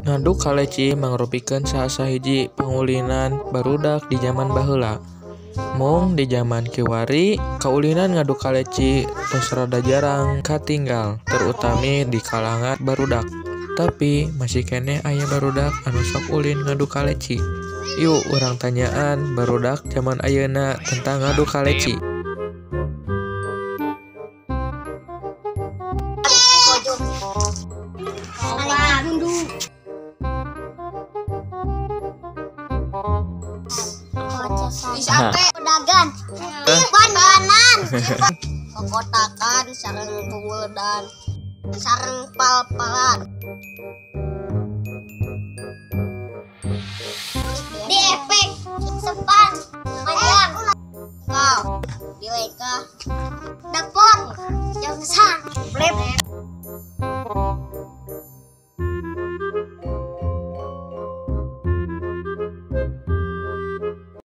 Ngadu kaleci mangrupikeun salah sahiji pangulinan barudak di jaman baheula. Mung di jaman kiwari, kaulinan ngadu kaleci tos rada jarang katinggal, terutami di kalangan barudak. Tapi masih keneh aya barudak anu sok ulin ngadu kaleci. Yuk urang tanyaan barudak jaman ayeuna tentang ngadu kaleci. Pedagan, bananan, kokotakan, sareng dan sareng pal-palan. Di efek, sepan, panjang, kau, dilengkah, dapur, jongsan, blep.